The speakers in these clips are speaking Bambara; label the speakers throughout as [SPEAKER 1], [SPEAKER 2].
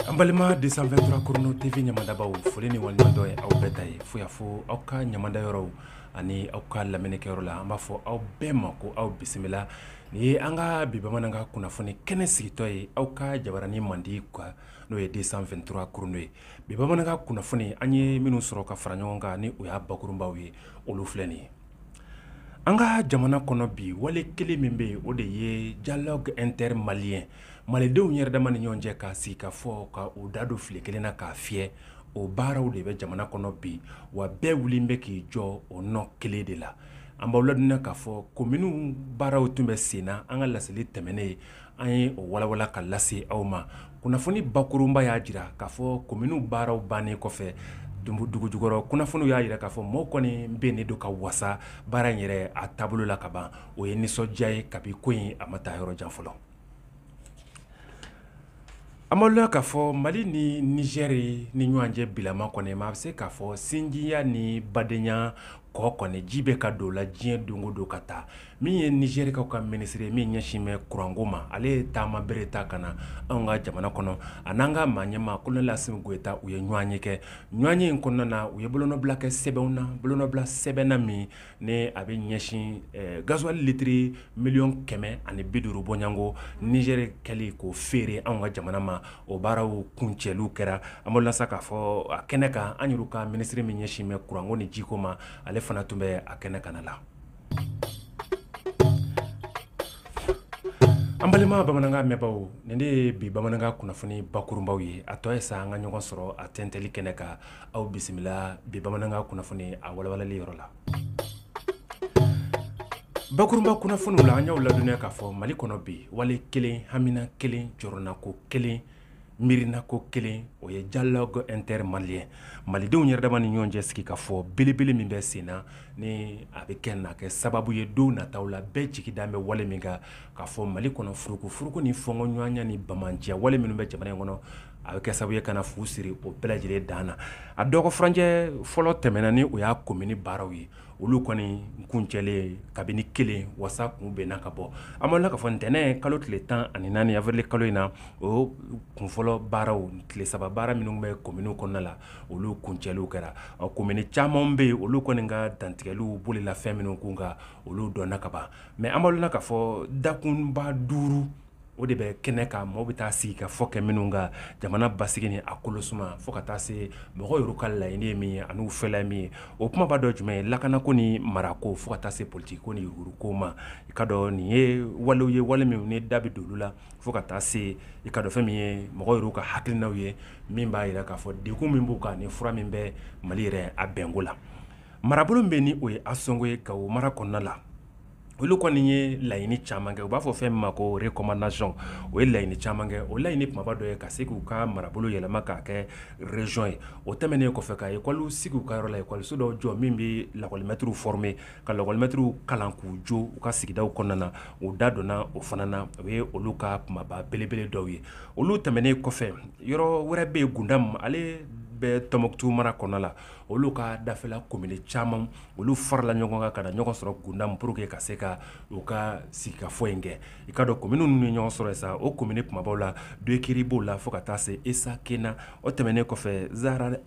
[SPEAKER 1] An balima 223 Chrono TV ɲamadabaw, foli ni waleɲumandɔn ye aw bɛɛ ta ye fo y'a fɔ aw ka ɲamada yɔrɔw ani aw ka lamɛnnikɛyɔrɔ la. An b'a fɔ aw bɛɛ ma ko aw bisimila. Nin ye an ka bi bamanankan kunnafoni kɛnɛ sigitɔ ye aw ka jabaranin mandi kan, n'o ye 223 Chrono ye. Bi bamanankan kunnafoni an ye minnu sɔrɔ ka fara ɲɔgɔn kan ni o y'a bakurunbaw ye, olu filɛ nin ye. An ka jamana kɔnɔ bi, wale kelen min bɛ yen, o de ye dialogue intermalien, malidenw yɛrɛ dama ni ɲɔgɔn cɛ ka sigi ka fɔ ka u da don file kelen na k'a fiyɛ. O baaraw de bɛ jamana kɔnɔ bi, wa bɛɛ wulilen bɛ k'i jɔ o nɔ kelen de la. An b'aw ladɔnniya k'a fɔ kominiw baaraw tun bɛ sen na. An ka laseli tɛmɛnen, an ye o walawala ka lase aw ma. Kunnafoni bakurunba y'a jira k'a fɔ kominiw baaraw bannen kɔfɛ, dugu jukɔrɔ kunnafoniw y'a jira k'a fɔ mɔgɔw kɔni bɛnnen don ka wasa baara in yɛrɛ a taabolo la ka ban. O ye nisɔndiya ye kabi ko in a ma taa yɔrɔ jan fɔlɔ. An b'aw ladɔnniya k'a fɔ Mali ni Niger ni ɲɔgɔn cɛ bilama kɔni, maa bɛ se k'a fɔ sinjiya ni badenya kɔ kɔni ji bɛ ka don la diɲɛ don o don ka taa. Min ye Nizɛrikaw ka minisiri ye min ɲɛsin bɛ kuranko ma, ale ye taama bere ta ka na anw ka jamana kɔnɔ. A n'an ka maa ɲɛmaa Kolonɛli Asimi Goyita, u ye ɲɔgɔn ye kɛ. Ɲɔgɔn ye in kɔnɔna na, u ye bolonɔbila kɛ sɛbɛnw na, bolonɔbila sɛbɛnna min ni a bɛ ɲɛsin gasoil litiri 150 miliyɔn bɔɲɔgɔnko Nizɛri kɛli k'o feere anw ka jamana ma. O baaraw kuncɛliw kɛra. An b'o lasa k'a fɔ a kɛnɛ kan, an yɛrɛ ka minisiri min ɲɛsin bɛ kuranko ni jiko ma, ale fana tun bɛ a kɛnɛ kan la. An balima bamanankan mɛnbaw, nin de ye bi bamanankan kunnafoni bakurunbaw ye. A tɔ ye sa an ka ɲɔgɔn sɔrɔ a tɛntɛli kɛnɛ kan. Aw bisimila bi bamanankan kunnafoni a walawalali yɔrɔ la. Bakurunba kunnafoniw la, an y'aw ladɔnniya k'a fɔ Mali kɔnɔ bi, wale kelen, hamina kelen, jɔrɔnako kelen, miirinako kelen, o ye dialogue intermalien, malidenw yɛrɛ dama ni ɲɔgɔn cɛ sigi ka fɔ belebele min bɛ sen na, ni a bɛ kɛ na kɛ sababu ye don nataw la bɛɛ jigi dan bɛ wale min kan, k'a fɔ Mali kɔnɔ furukufuruku ni fɔnkɔɲɔgɔnya ni bamanciya wale minnu bɛ jamana in kɔnɔ, a bɛ kɛ sababu ye ka na fu siri o bɛɛ lajɛlen dan na. A dɔgɔ furancɛ fɔlɔ tɛmɛna ni o y'a komini baaraw ye, olu kɔni kuncɛlen kabini kelen wasa kun bɛnna ka bɔ. An b'a la k'a fɔ ntɛnɛn kalo tile 14 avril kalo in na, o kunfɔlɔ baaraw, tile 3 baara minnu bɛ kominiw kɔnɔna la, olu kuncɛliw kɛra. Ɔ, komini caman bɛ yen, olu kɔni ka dantigɛliw bolila fɛn minnu kun kan, olu dɔnna ka ban. Mais an b'a la k'a fɔ dakunba 5 o de bɛ kɛnɛ kan, mɔgɔw bɛ taa sigi ka fɔ kɛ minnu kan jamana basigi ni a kolosuma, fo ka taa se mɔgɔw yɛrɛ ka laɲini ye min ye ani u fɛla ye min ye. O kumaba dɔ jumɛn ye? Lakanako ni marako, fo ka taa se politiki ko ni yuruguyurugu ma. I ka dɔn nin ye walew ye, wale minnu ni da bɛ don olu la, fo ka taa se i ka dɔn fɛn min ye mɔgɔw yɛrɛ ka hakilinaw ye min b'a jira k'a fɔ degun min b'u kan ni fura min bɛ Mali yɛrɛ a bɛnko la. Marabolo min bɛ ni o ye Asongo ye Gawo mara kɔnɔna la, olu kɔni ye laɲini caman kɛ. U b'a fɔ fɛn min ma ko recommandation. O ye laɲini caman kɛ. O laɲini kumaba dɔ ye ka se k'u ka marabolo yɛlɛma k'a kɛ région ye. O tɛmɛnen kɔfɛ, ka ekɔliw sigi u ka yɔrɔ la, ekɔliso dɔw jɔ min bɛ lakɔlimɛtiriw former, ka lakɔlimɛtiriw kalan k'u jo u ka sigidaw kɔnɔna na. O da donna o fana na. O ye olu ka kumaba belebele dɔw ye. Olu tɛmɛnen kɔfɛ, yɔrɔ wɛrɛ bɛ yen, Gundam, ale bɛ Tɔnbukutu mara kɔnɔna la. Olu ka dafɛla komini caman, olu farala ɲɔgɔn kan ka na ɲɔgɔn sɔrɔ Gundam pour que ka se ka u ka sigikafɔ in kɛ. I ka dɔn komini ninnu ye ɲɔgɔn sɔrɔ sa, o komini kumabaw la, Dekiri b'o la, fo ka taa se Esakena. O tɛmɛnen kɔfɛ,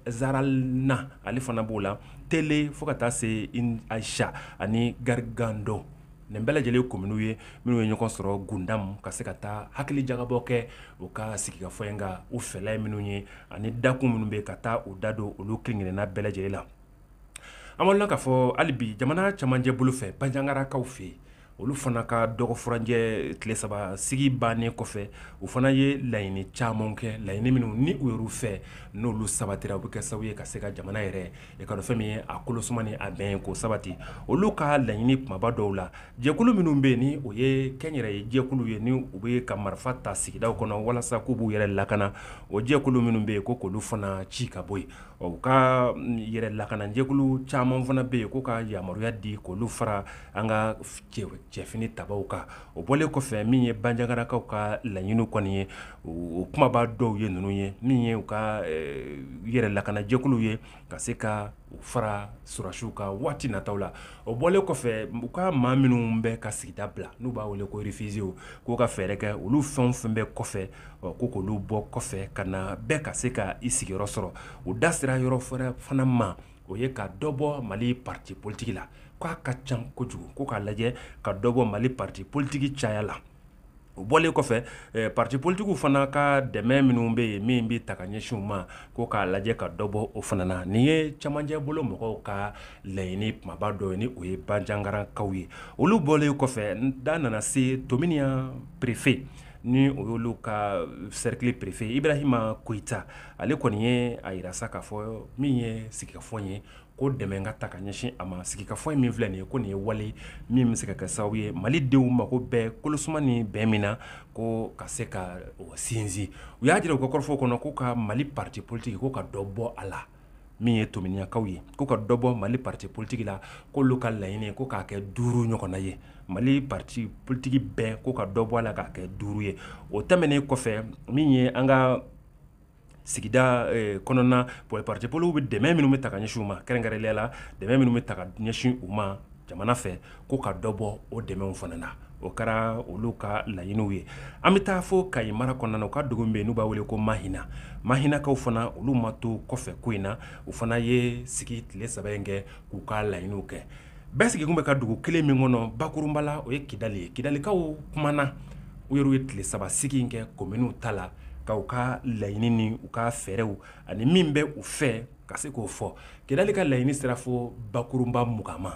[SPEAKER 1] Zaralna, ale fana b'o la, Tele, fo ka taa se Aisha ani Garigando. Nin bɛɛ lajɛlen kominiw ye minnu ye ɲɔgɔn sɔrɔ Gundam ka se ka taa hakili jagabɔ kɛ u ka sigikafɔ in kan, u fɛla ye minnu ye ani dakun minnu bɛ ka taa u da don olu kelen-kelenna bɛɛ lajɛlen la. An b'a k'a fɔ hali bi jamana camancɛ bolo fɛ, Banjangarakaw fɛ yen, olu fana ka dɔgɔ furancɛ tile 3 sigi bannen kɔfɛ, u fana ye laɲini caman kɛ, laɲini minnu ni u yɛrɛ fɛ n'olu sabatira, u bɛ kɛ sababu ye ka se ka jamana yɛrɛ i ka dɔn fɛn min ye a kolosuma ni a bɛn k'o sabati. Olu ka laɲini kumaba dɔw la, jɛkulu minnu bɛ yen ni o ye kɛnyɛrɛye jɛkulu ye, ni u bɛ ka marifa ta sigidaw kɔnɔ walasa k'u b'u yɛrɛ lakana, o jɛkulu minnu bɛ yen ko k'olu fana ci ka bɔ yen. U ka yɛrɛ lakana jɛkulu caman fana bɛ yen ko ka yamaruya di k'olu fara an ka cɛfini tabaw kan. O bɔlen kɔfɛ, min ye Banjagarakaw ka laɲiniw kɔni ye, o kumaba dɔw ye ninnu ye, min ye u ka yɛrɛ lakanajɛkuluw ye ka se ka u fara sɔrɔdasiw kan waati nataw la. O bɔlen kɔfɛ, u ka maa minnu bɛ ka sigida bila, n'u b'a wele ko réfugiés, k'u ka fɛɛrɛ kɛ olu fɛn o fɛn bɛ kɔfɛ, ko k'olu bɔ kɔfɛ ka na bɛɛ ka se ka i sigiyɔrɔ sɔrɔ. U da sera yɔrɔ fɛrɛ fana ma, o ye ka dɔ bɔ Mali parti politique la, k'a ka ca kojugu, ko k'a lajɛ ka dɔ bɔ Mali parti politique caya la. O bɔlen kɔfɛ, parti politiquew fana ka dɛmɛ minnu bɛ yen, min bɛ ta ka ɲɛsin u ma, ko k'a lajɛ ka dɔ bɔ o fana na. Nin ye camancɛ bolo mɔgɔw ka laɲini kumaba dɔ ye, ni o ye Banjagarakaw ye. Olu bɔlen kɔfɛ, da nana se Tominian préfet, ni o y'olu ka cercle préfet Ibrahima Koyita. Ale kɔni ye a yira sa k'a fɔ min ye sigikafɔ ye, ko dɛmɛ ka ta ka ɲɛsin a ma. Sigikafɔ min filɛ nin ye, ko nin ye wale min bɛ se ka kɛ sababu ye Mali denw mako bɛɛ kolosuma ni bɛn min na, ko ka se ka o sinsin. U y'a jira u ka kɔrɔfɔw kɔnɔ ko ka Mali parti politique, ko ka dɔ bɔ a la. Min ye Tominiyakaw ye, ko ka dɔ bɔ Mali parti politique la, k'olu ka laɲini ko k'a kɛ 5 ɲɔgɔnna ye. Mali parti politique bɛɛ, ko ka dɔ bɔ a la k'a kɛ 5 ye. O tɛmɛnen kɔfɛ, min ye an ka sigida kɔnɔna parti politiquew bɛ dɛmɛ minnu bɛ ta ka ɲɛsin u ma, kɛrɛnkɛrɛnnenya la dɛmɛ minnu bɛ ta ka ɲɛsin u ma jamana fɛ, ko ka dɔ bɔ o dɛmɛw fana na. O kɛra olu ka laɲiniw ye. An bɛ taa fo Kayi mara kɔnɔna na, u ka dugu min bɛ yen n'u b'a wele ko Mahina. Mahinakaw fana, olu ma to kɔfɛ ko in na. U fana ye sigi tile 3 in kɛ k'u ka laɲiniw kɛ. Bɛɛ sigikun bɛ ka dugu kelen min kɔnɔ bakurunba la, o ye Kidali ye. Kidalikaw kumana, u yɛrɛ ye tile 3 sigi in kɛ kominiw ta la, ka u ka laɲini ni u ka fɛɛrɛw ani min bɛ u fɛ ka se k'o fɔ. Kidali ka laɲini sera fo bakurunba 20 ma.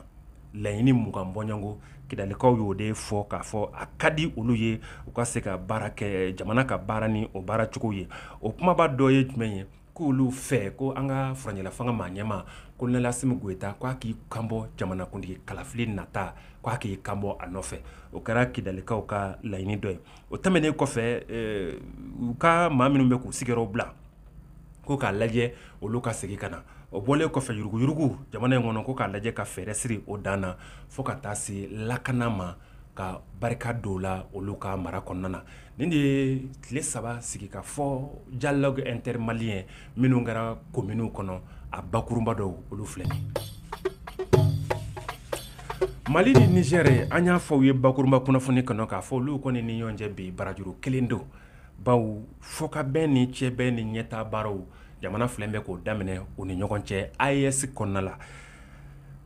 [SPEAKER 1] Laɲini 20 bɔɲɔgɔnko, Kidalikaw y'o de fɔ k'a fɔ a ka di olu ye u ka se ka baara kɛ jamana ka baara ni o baara cogo ye. O kumaba dɔ ye jumɛn ye? K'olu fɛ ko an ka furancɛla fanga maa ɲɛmaa Colonel Assimi Goïta, k'a k'i kanbɔ jamanakuntigi kalafili nata, k'a k'i kanbɔ a nɔfɛ. O kɛra Kidalikaw ka laɲini dɔ ye. O tɛmɛnen kɔfɛ, u ka maa minnu bɛ k'u sigiyɔrɔ bila, ko k'a lajɛ olu ka segin ka na. O bɔlen kɔfɛ, yuruguyurugu jamana in kɔnɔ, ko k'a lajɛ ka fɛɛrɛ siri o dan na, fo ka taa se lakana ma, ka barika don la olu ka mara kɔnɔna na. Nin de ye tile 3 sigi ka fɔ dialogue intermalien minnu kɛra kominiw kɔnɔ, a bakurunba dɔw olu filɛ nin. Mali ni Niger, an y'a fɔ u ye bakurunba kunnafoni kɔnɔ k'a fɔ olu kɔni ni ɲɔgɔn cɛ bi barajuru kelen don, bawo fɔkabɛn ni cɛbɛn ni ɲɛtaa baaraw jamana fila bɛ k'o daminɛ u ni ɲɔgɔn cɛ AES kɔnɔna la.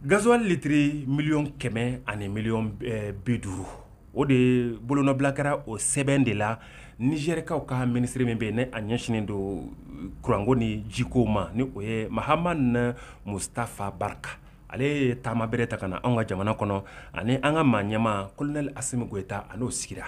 [SPEAKER 1] Gasoil litiri 100 000 000 ani 50 000 000, o de bolonɔbila kɛra o sɛbɛn de la. Nizɛrikaw ka minisiri min bɛ yen, ne a ɲɛsinnen don kuranko ni jiko ma, ni o ye Mahamane Mustafa Barka, ale ye taama bere ta ka na anw ka jamana kɔnɔ, ani an ka maa ɲɛmaa Colonel Assimi Goïta, a n'o sigira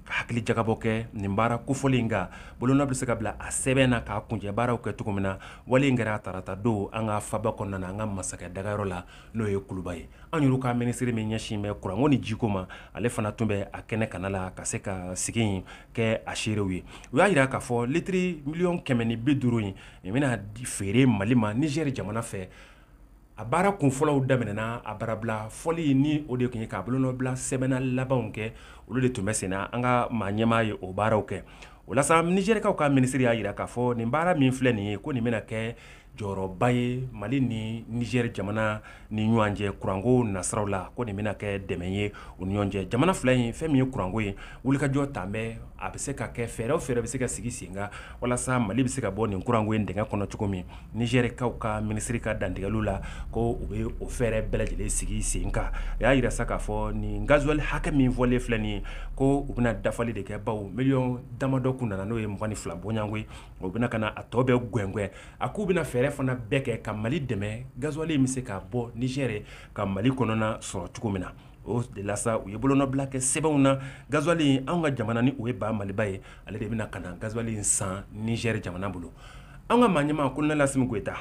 [SPEAKER 1] ka hakili jagabɔ kɛ nin baara kofɔlen in kan. Bolonɔ bɛ se ka bila a sɛbɛn na k'a kuncɛ baaraw kɛ cogo min na. Wale in kɛra tarata don an ka faba kɔnɔna na, an ka masakɛ dagayɔrɔ la, n'o ye Kuluba ye. An yɛrɛ ka minisiri min ɲɛsin bɛ kuranko ni jiko ma, ale fana tun bɛ a kɛnɛ kana la ka se ka sigi in kɛ a seerew ye. U y'a jira k'a fɔ litiri 150 000 000 in, nin bɛna feere Mali ma Nizɛri jamana fɛ. A baara kun fɔlɔw daminɛna, a barabila fɔli ni o de tun ye k'a bolonɔbila sɛbɛnna labanw kɛ, olu de tun bɛ sen na. An ka maa ɲɛmaa ye o baaraw kɛ. O la sa, Nizɛrikaw ka minisiri y'a jira k'a fɔ nin baara min filɛ nin ye, ko nin bɛna kɛ jɔyɔrɔba ye Mali ni Nizɛri jamana ni ɲɔgɔn cɛ kuranko nasiraw la, ko nin bɛna kɛ dɛmɛ ye u ni ɲɔgɔn cɛ jamana fila in. Fɛn min ye kuranko ye, wulikajɔ tan bɛ, a bɛ se ka kɛ fɛɛrɛ o fɛɛrɛ bɛ se ka sigi sen kan walasa Mali bɛ se ka bɔ nin kuranko in dingɛ kɔnɔ cogo min. Nizɛrikaw ka minisiri ka dantigɛliw la, ko u bɛ o fɛɛrɛ bɛɛ lajɛlen sigi sen kan. A y'a jira sa k'a fɔ nin gasoil hakɛ min fɔlen filɛ nin ye, ko u bɛna dafali de kɛ, bawo miliyɔn damadɔ kun nana, n'o ye 22 bɔɲɔgɔnko ye, o bɛna ka na a tɔ bɛɛ gɛngɛn. A k'u bɛna fɛɛrɛ fana bɛɛ kɛ ka Mali dɛmɛ, gasoil in bɛ se ka bɔ Nizɛri ka Mali kɔnɔna sɔrɔ cogo min na. O de la sa, u ye bolonɔbila kɛ sɛbɛnw na. Gasoil in, anw ka jamana, ni o ye ba Maliba ye, ale de bɛna ka na gasoil in san Nizɛri jamana bolo. An ka maa ɲɛmaa Colonel Assimi Goïta,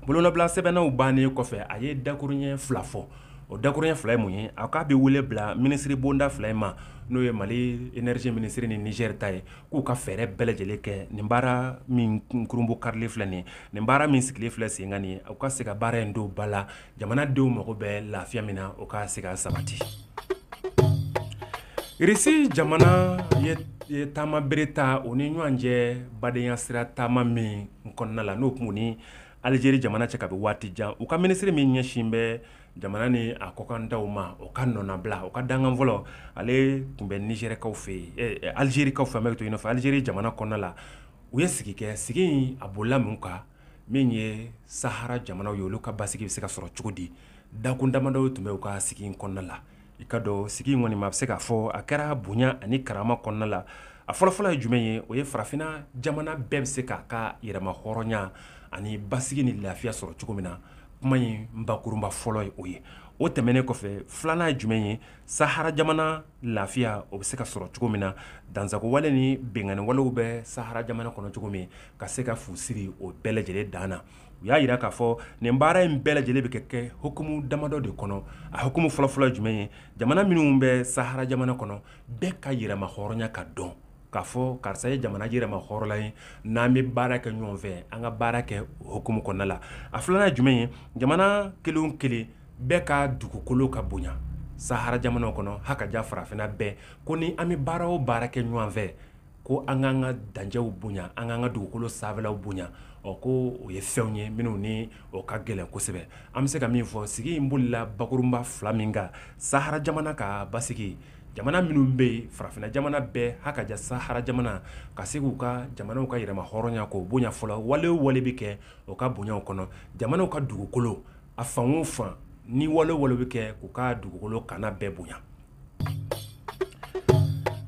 [SPEAKER 1] bolonɔbila sɛbɛnnaw bannen kɔfɛ, a ye dakuruɲɛ 2 fɔ. O dakuruɲɛ 2 ye mun ye? A k'a bɛ wele bila minisiri bonda 2 in ma, n'o ye Mali énergie minisiri ni Nizɛri ta ye, k'u ka fɛɛrɛ bɛɛ lajɛlen kɛ nin baara min kurunbo karilen filɛ nin ye, nin baara min sigilen filɛ sen kan nin ye, u ka se ka baara in don ba la. Jamanadenw mago bɛ lafiya min na, o ka se ka sabati. Irisi jamana ye taama bere ta o ni ɲɔgɔn cɛ badenya sira taama min kɔnɔna la, n'o tun ni Alizeri jamana cɛ kabi waati jan, u ka minisiri min ɲɛsin bɛ jamana ni a kɔkantaw ma, o ka nɔnabila, o ka dankan fɔlɔ, ale tun bɛ Nizɛrikaw fɛ yen, Alizerikaw fɛ bɛ to i n'a fɔ Alizeri jamana kɔnɔna la. U ye sigi kɛ, sigi in a bolila mun kan? Min ye Sahara jamanaw ye, olu ka basigi bɛ se ka sɔrɔ cogo di? Dakun damadɔw tun bɛ u ka sigi in kɔnɔna la. I ka dɔn sigi in kɔni ma, a bɛ se k'a fɔ a kɛra bonya ani karama kɔnɔna la. A fɔlɔfɔlɔ ye jumɛn ye? O ye farafinna jamana bɛɛ bɛ se k'a ka yɛrɛma hɔrɔnya ani basigi ni lafiya sɔrɔ cogo min na. Kuma in bakurunba fɔlɔ ye o ye. O tɛmɛnen kɔfɛ, filanan ye jumɛn ye? Sahara jamana lafiya, o bɛ se ka sɔrɔ cogo min na, dansago wale ni binkanni walew bɛ Sahara jamana kɔnɔ cogo min, ka se ka fu siri o bɛɛ lajɛlen dan na. U y'a jira k'a fɔ nin baara in bɛɛ lajɛlen bɛ kɛ kɛ hukumu damadɔ de kɔnɔ. A hukumu fɔlɔfɔlɔ ye jumɛn ye? Jamana minnu bɛ Sahara jamana kɔnɔ, bɛɛ ka yɛrɛma hɔrɔnya ka dɔn k'a fɔ karisa ye jamana yɛrɛma hɔrɔnla ye, n'an bɛ baara kɛ ɲɔgɔn fɛ, an ka baara kɛ hukumu kɔnɔna la. A filanan ye jumɛn ye? Jamana kelen o kelen bɛɛ ka dugukolo ka bonya Sahara jamana kɔnɔ, ha ka ja farafinna bɛɛ ko ni an bɛ baara o baara kɛ ɲɔgɔn fɛ, ko an k'an ka danjɛw bonya, an k'an ka dugukolo sanfɛlaw bonya. Ɔ ko o ye fɛnw ye minnu ni o ka gɛlɛn kosɛbɛ. An bɛ se ka min fɔ, sigi in bolila bakurunba fila min kan: Sahara jamana ka basigi, jamana minnu bɛ yen, farafinna jamana bɛɛ, ha ka ja Sahara jamana, ka se k'u ka jamanaw ka yɛrɛma hɔrɔnya k'o bonya fɔlɔ. Wale o wale bɛ kɛ o ka bonyaw kɔnɔ, jamanaw ka dugukolo a fan o fan, ni wale o wale bɛ kɛ, k'u ka dugukolo kana bɛɛ bonya.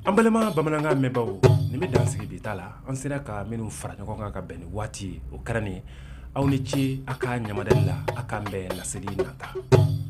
[SPEAKER 1] An balima bamanankan mɛnbaw, nin bɛ dan sigi bi ta la. An sera ka minnu fara ɲɔgɔn kan ka bɛn ni waati ye, o kɛra nin ye. Aw ni ce a ka ɲamadali la. A k'an bɛn laseli nata.